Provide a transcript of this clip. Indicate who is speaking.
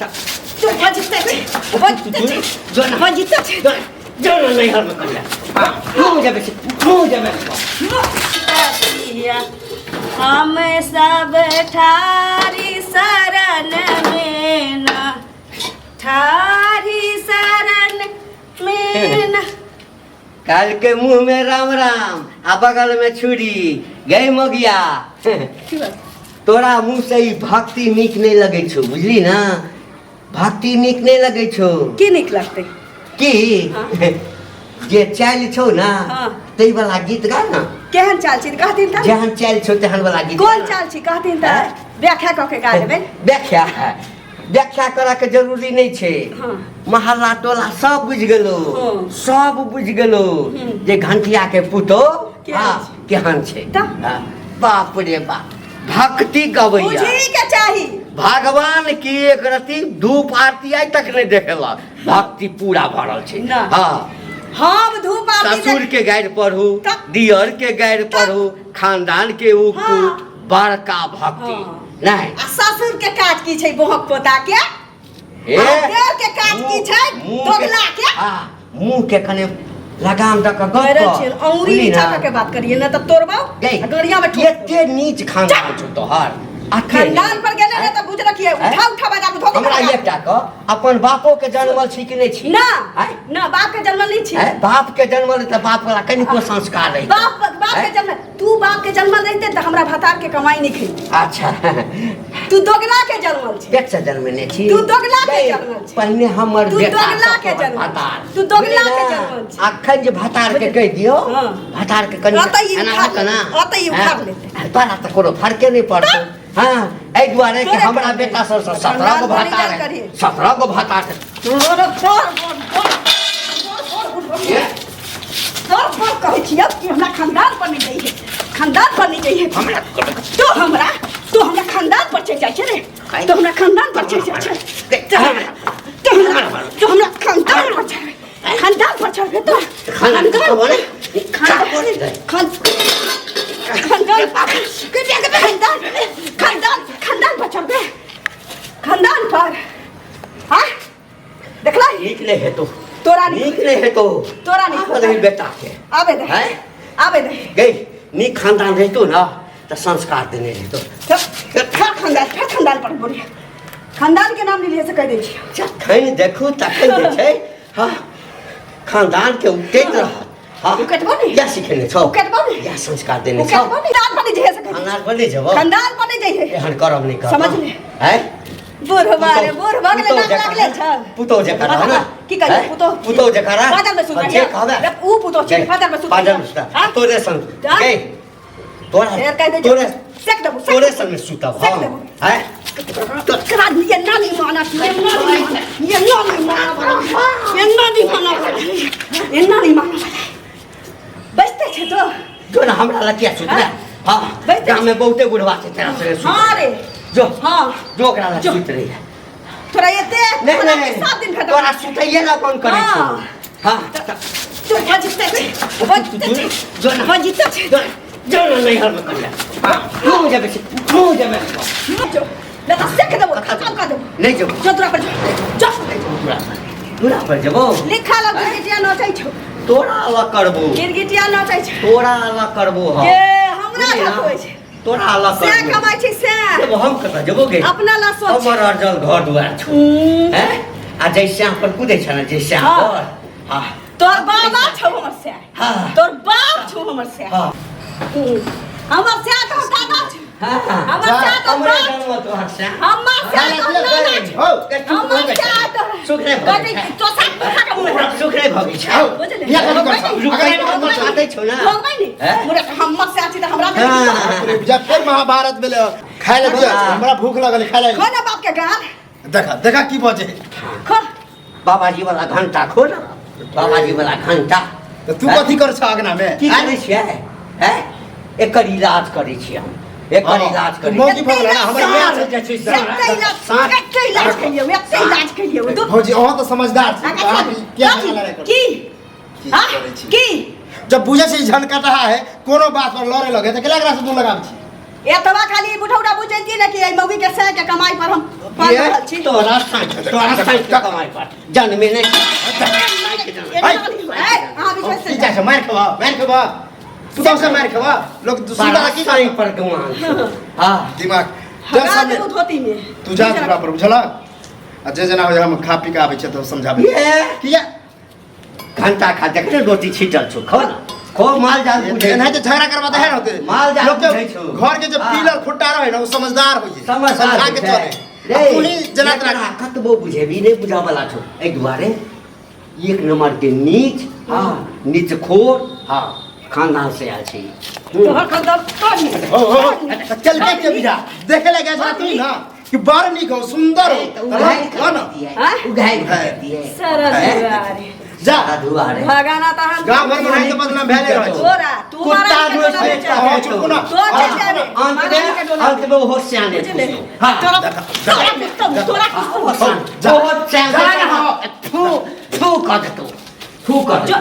Speaker 1: तू बजते छै, बजते छै,
Speaker 2: जो ना।
Speaker 1: बजते छै।
Speaker 2: जो जो ना नैहर में कहिया हाँ मुँह जेबे छै मुँह जेबे छै।
Speaker 1: हम सब ठारी शरण में ना, ठारी शरण में ना।
Speaker 2: काल के मुंह में राम राम आ बगल में छुरी गई मगिया।
Speaker 1: की बात?
Speaker 2: तोरा मुंह से ई भक्ति नीक नहीं लगे छौ, बुझली ना? भक्ति नीक नहीं लगे छौ।
Speaker 1: की नीक लगतै?
Speaker 2: की?
Speaker 1: हाँ।
Speaker 2: जे चालि छौ ना,
Speaker 1: हाँ।
Speaker 2: तै वाला गीत गा ना।
Speaker 1: केहन चाल छी कहथिन तऽ?
Speaker 2: जेहन चालि छौ तेहन वाला गीत गा
Speaker 1: कोन
Speaker 2: ना।
Speaker 1: चाल छी कहथिन तऽ?
Speaker 2: हाँ?
Speaker 1: व्याख्या कऽ के गा देबै।
Speaker 2: व्याख्या व्याख्या करऽ के जरूरी नहीं छै। मोहल्ला टोला सब बुझि गेलो, सब बुझि गेलो जे घंटिया के पुतोह
Speaker 1: केहन
Speaker 2: हाँ,
Speaker 1: छै।
Speaker 2: केहन छै।
Speaker 1: तऽ?
Speaker 2: हाँ, बाप रे बाप, भक्ति गवैया
Speaker 1: बुझी के चाही।
Speaker 2: भगवान की एक रति धूप आरती आइ तक नहीं देखेलक, भक्ति पूरा भरल छै।
Speaker 1: ना।
Speaker 2: हाँ।
Speaker 1: हम धूप आरती
Speaker 2: ससुर के गारि पढ़ू,
Speaker 1: तऽ?
Speaker 2: दियर के गारि पढ़ू, खानदान के उकटू, बड़का भक्ति। नहीं।
Speaker 1: आ ससुर के काज की छै बोहक पोता के?
Speaker 2: ए,
Speaker 1: आ देर के काज की छै?
Speaker 2: मुँह के-
Speaker 1: दोगला के।
Speaker 2: हाँ, मुँह के कने लगाम दऽ कऽ गप
Speaker 1: कह रहल
Speaker 2: कर।
Speaker 1: छियनि, औंरी
Speaker 2: बुझली
Speaker 1: नीचा
Speaker 2: ना?
Speaker 1: कऽ के बात करिए ना तऽ तोड़बौ
Speaker 2: गई,
Speaker 1: आ गड़िया में ठोक।
Speaker 2: एते नीच खानदान छौ तोहर आ के
Speaker 1: खानदान पर गेले ने तऽ बुझ रखिए,
Speaker 2: हैं?
Speaker 1: उठा उठा बजा के धो
Speaker 2: हमरा एकटा कह, अपन बापो के जनमल छी कि नहि छी?
Speaker 1: ना।
Speaker 2: आँय?
Speaker 1: ना, बाप के जनमल नहीं छी।
Speaker 2: आँय, बाप के जनमल तऽ बाप वाला कनिको संस्कार रहितौ।
Speaker 1: बाप बाप के
Speaker 2: आँय?
Speaker 1: जन्म, तू बाप के जन्मल रहिते तऽ हमरा भतार के कमाई नहीं खेली।
Speaker 2: अच्छा।
Speaker 1: तू दोगला के जन्मल छी।
Speaker 2: पेट से जन्मने छी।
Speaker 1: तू दोगला के
Speaker 2: गई,
Speaker 1: जन्मल छी।
Speaker 2: पहिने हमर
Speaker 1: तू
Speaker 2: बेटा
Speaker 1: दोगला
Speaker 2: तब
Speaker 1: के
Speaker 2: तोहर
Speaker 1: जन्मल
Speaker 2: भतार।
Speaker 1: छी। तू दोगला
Speaker 2: बुझली
Speaker 1: के
Speaker 2: ना?
Speaker 1: जन्मल छी।
Speaker 2: अखन जे भतार के कहि दियौ,
Speaker 1: हाँ।
Speaker 2: भतार के कनि
Speaker 1: ओतै ई
Speaker 2: एना
Speaker 1: उखाड़
Speaker 2: कऽ ना,
Speaker 1: लेतै, ओतै ई उखाड़
Speaker 2: हाँ?
Speaker 1: लेतै।
Speaker 2: तोरा तऽ कोनो फर्के नहि पड़तौ। हाँ, एहि दुआरे कि
Speaker 1: तोरे
Speaker 2: हमरा
Speaker 1: करतै।
Speaker 2: बेटा सब 17 गो
Speaker 1: खानदान पर
Speaker 2: भतार
Speaker 1: नहीं
Speaker 2: है,
Speaker 1: करिहे।
Speaker 2: 17 गो भतार है।
Speaker 1: तोरे तोर बोल बोल बोल बोल
Speaker 2: ये?
Speaker 1: तोर बोल कहै छियौ कि हमरा खानदान पर नहीं जइहे, खानदान पर नहीं जइहे।
Speaker 2: हमरा
Speaker 1: तू हमरा खानदान पर चढ़ि जाइ छै रे। तू हमरा खानदान पर चढ़ि जाइ छै। तू हमरा तू हमरा खानदान पर चढ़, खानदान पर चढ़बे तो।
Speaker 2: खानदान
Speaker 1: खानदान
Speaker 2: बोले?
Speaker 1: खानदान खान खानदान खानदान खानदान खानदान पर चढ़बे, खानदान पर। हाँ, देखला?
Speaker 2: नीक नहि हेतौ।
Speaker 1: तोरा नीक
Speaker 2: नीक नहि हेतौ।
Speaker 1: तोरा नीक
Speaker 2: आबऽ दही बेटा के।
Speaker 1: आबे दे।
Speaker 2: हैं?
Speaker 1: आबे दे।
Speaker 2: गई, नीक खानदान रहितौ ना तऽ संस्कार देने रहितौ।
Speaker 1: फेर खानदान, फेर खानदान पर बोलिए, खानदान के नाम लिए से कह दै छियै।
Speaker 2: जखन देखू तखन जे छै, हाँ, खानदान के उठैत रहत। हाँ।
Speaker 1: उकटबो नहि।
Speaker 2: इएह सिखेने छौ।
Speaker 1: उकटबो नहि।
Speaker 2: इएह संस्कार देने छौ।
Speaker 1: उकटबो नहि। खानदान पर नहीं जइहे से कह दै।
Speaker 2: खानदान पर नहीं जेबौ।
Speaker 1: खानदान पर नहीं जइहे।
Speaker 2: एहन करब नहि करब।
Speaker 1: समझ ले।
Speaker 2: हैं?
Speaker 1: बुढ़वा रे, बुढ़वा के
Speaker 2: पुतहु
Speaker 1: नाक
Speaker 2: जकाँ
Speaker 1: लागले छल।
Speaker 2: पुतहु जकाँ रह ना।
Speaker 1: की कहियो,
Speaker 2: हैं?
Speaker 1: पुतहु?
Speaker 2: पुतहु जकाँ रह।
Speaker 1: बादल में सुतल
Speaker 2: जे
Speaker 1: है।
Speaker 2: कहबे।
Speaker 1: रे, ऊ पुतहु छै,
Speaker 2: गई,
Speaker 1: बादल में सुतल
Speaker 2: बादल में
Speaker 1: है।
Speaker 2: सुतल।
Speaker 1: हाँ?
Speaker 2: तोरे संग।
Speaker 1: हाँ?
Speaker 2: गई। तोरा
Speaker 1: फेर कह दे,
Speaker 2: तोरे
Speaker 1: सेक देबो, सेक
Speaker 2: तोरे
Speaker 1: देबो।
Speaker 2: संग में सुतब
Speaker 1: सेक
Speaker 2: हम।
Speaker 1: देबो।
Speaker 2: हैं?
Speaker 1: तोरा ये नानी माना, ये नानी माना, ये नानी माना, ये नानी माना, ये नानी माना। बैसते छै तो।
Speaker 2: जो ना हमरा लग किया सुतबे?
Speaker 1: हाँ?
Speaker 2: हाँ,
Speaker 1: बैसते
Speaker 2: गाम में बहुते बुढ़वा छै तेरा संगे सुतै।
Speaker 1: हाँ रे।
Speaker 2: जो।
Speaker 1: हाँ।
Speaker 2: जो ओकरा लग
Speaker 1: जो।
Speaker 2: सुति रही है।
Speaker 1: तोरा एते
Speaker 2: नहीं,
Speaker 1: तोरा
Speaker 2: नहीं,
Speaker 1: 7 दिन खत्म।
Speaker 2: तोरा सुतैये ला कोन करै छौ?
Speaker 1: हाँ।
Speaker 2: हाँ।
Speaker 1: तू बजते छै, बजते छै,
Speaker 2: जो ना।
Speaker 1: बजते छै।
Speaker 2: जो, जो ना नैहर में करिया। हाँ, मुँह जेबै छै, मुँह जेबै।
Speaker 1: जो, नहीं तो सेक देबो, खत्म कर देबो।
Speaker 2: नहीं जेबो।
Speaker 1: जो तोरा पर जो, जो।
Speaker 2: दूरा पर, दूरा पर जेबो।
Speaker 1: लिखा लग गिरगिटिया नचै छौ।
Speaker 2: तोरा अलग करबो।
Speaker 1: गिरगिटिया नचै छौ।
Speaker 2: तोरा अलग करबो हम।
Speaker 1: के हमरा
Speaker 2: बुझली ना?
Speaker 1: झकबै छै।
Speaker 2: तोरा अलग
Speaker 1: से
Speaker 2: करबो।
Speaker 1: कमाइ छै से।
Speaker 2: जेबो हम कतऽ जेबो गे?
Speaker 1: अपना ला सोच।
Speaker 2: हमर अर्जल घर दुआर छौ। हैं? आ जैसे अहाँ पर कूदै छ ना, जैसे अहाँ
Speaker 1: हाँ।
Speaker 2: पर। हाँ।
Speaker 1: तोर बाबा छौ हमर से।
Speaker 2: हाँ।
Speaker 1: तोर बाप छौ हमर से।
Speaker 2: हाँ।
Speaker 1: हमर से तोर दादा छौ।
Speaker 2: हाँ।
Speaker 1: हमर से तोर
Speaker 2: हमरे
Speaker 1: बाप।
Speaker 2: जन्म तोहर से।
Speaker 1: हमर से तोर नाना छौ।
Speaker 2: हौ,
Speaker 1: हमर से तोर।
Speaker 2: सुख नहि भऽ
Speaker 1: कहै
Speaker 2: गेल।
Speaker 1: तो साथ खा के मुँह।
Speaker 2: सुख नहि भऽ गेल छौ।
Speaker 1: बुझले?
Speaker 3: बियाह कथी करछौ?
Speaker 2: रुकै
Speaker 3: अगर
Speaker 2: नहि, साथे छौ ना।
Speaker 1: भोगबै ने।
Speaker 2: हैं?
Speaker 1: मुरा हमर से अछि तऽ हमरा
Speaker 2: हाँ।
Speaker 3: बाप रे, जब फेर महाभारत भेलै, खाय लए दिअ,
Speaker 2: हाँ।
Speaker 3: हमरा भूख लगल, खाय लए।
Speaker 1: खो ना बाप के गाल।
Speaker 3: देखा, देखा की बजे।
Speaker 1: खो।
Speaker 2: बाबाजी वाला घंटा खो ना, बाबाजी वाला घंटा।
Speaker 3: तऽ तू कथी कर छह अगना में?
Speaker 2: की करै छियै? हैं? एकर इलाज करै छियै हम, एकर
Speaker 3: हाँ,
Speaker 2: इलाज करै
Speaker 3: मौगी भऽ गेलै ना, हमर
Speaker 2: साँझ
Speaker 3: माय
Speaker 2: जे छै से-
Speaker 1: एते इलाज,
Speaker 2: साँझ-
Speaker 1: एते इलाज करियौ, एते इलाज करियौ। दू-
Speaker 3: भौजी, अहाँ तऽ समझदार छी,
Speaker 1: अहाँ
Speaker 3: अहाँ किया
Speaker 1: कथी?
Speaker 3: झगड़ा करै?
Speaker 1: की?
Speaker 3: की
Speaker 1: हाँ?
Speaker 3: करै छी?
Speaker 1: की?
Speaker 3: जब बुझै छी झनकटहा है, कोनो बात पर लड़े लगे तऽ केला एकरा से दूर लगाबै छी?
Speaker 1: एतबा खाली बुढ़ौरा बुझैती ने कि एहि मौगी के सह के कमाई पर हम पढ़
Speaker 2: ये
Speaker 1: रहल छी।
Speaker 2: तोरा साँझ, तोरा साँझ के कमाई पर जन्मे नहि।
Speaker 1: अहाँ विश्वास
Speaker 3: की जाइ छै? मारि खेबह, मारि खेबह, पुतहु से मारि खेबह। लोक सुनला की?
Speaker 2: साँझ पर गमान छौ। हाँ।
Speaker 3: दिमाग
Speaker 1: हगा
Speaker 3: टेंशन
Speaker 1: देबू धोती में।
Speaker 3: तू जा दुरा पर, बुझल? आ जे जेना होइ, हम खा पी के आबै छियै तऽ समझाबै।
Speaker 2: ये
Speaker 3: किया?
Speaker 2: घंटा खा, देख ने, रोटी छीटल छौ, खो ना, खो। माल जाल बुझै।
Speaker 3: एनाहिते झगड़ा करबा तऽ है ने होते।
Speaker 2: माल जाल
Speaker 3: लोक के
Speaker 2: बुझै छौ।
Speaker 3: घर के जे
Speaker 2: हाँ।
Speaker 3: पिलर खुट्टा रहे ने, ओ समझदार होइ छै।
Speaker 2: समझदार
Speaker 3: समझा
Speaker 2: होइ
Speaker 3: के
Speaker 2: छै।
Speaker 3: चले।
Speaker 2: रे,
Speaker 3: आ तू ही जेना तेना।
Speaker 2: एकरा कतबो बुझेबी, नहि बुझऽ वाला छौ। एहि दुआरे एक नंबर के नीच, हाँ, नीचखोर, हाँ, खानदान से आयल छी।
Speaker 1: तोहर खानदान तोड़ नीक।
Speaker 3: हो हो, तऽ चलके के बिजा देखे लगे छै तू ना कि बड़ नीक हो, सुंदर हो।
Speaker 2: तऽ उघारि
Speaker 3: तऽ ल ना।
Speaker 1: हाँ?
Speaker 2: उघारि दिए।
Speaker 1: सरस दुआरे।
Speaker 3: जा।
Speaker 2: दुआरे।
Speaker 1: भगाना तऽ हम
Speaker 3: गाँव घर में नहीं तो बदनाम भेले रहै छै।
Speaker 1: तोरा तू
Speaker 2: कुत्ता
Speaker 1: महारानी के
Speaker 2: रोज
Speaker 1: डोला में
Speaker 2: बेचता
Speaker 1: चढ़।
Speaker 3: हाँ, चुप ना।
Speaker 1: तो चल जाबे।
Speaker 2: अंत
Speaker 1: महारानी के
Speaker 2: में
Speaker 1: डोला में।
Speaker 2: अंत में ओहो सियाने
Speaker 1: बुझले?
Speaker 2: पुछतौ। हाँ।
Speaker 1: तोरा तोरा पुछतौ, तोरा पुछतौ।
Speaker 3: जा।
Speaker 2: ओहो सियाने।
Speaker 3: जा।
Speaker 2: थू थू कऽ देतौ, थू कऽ देतौ।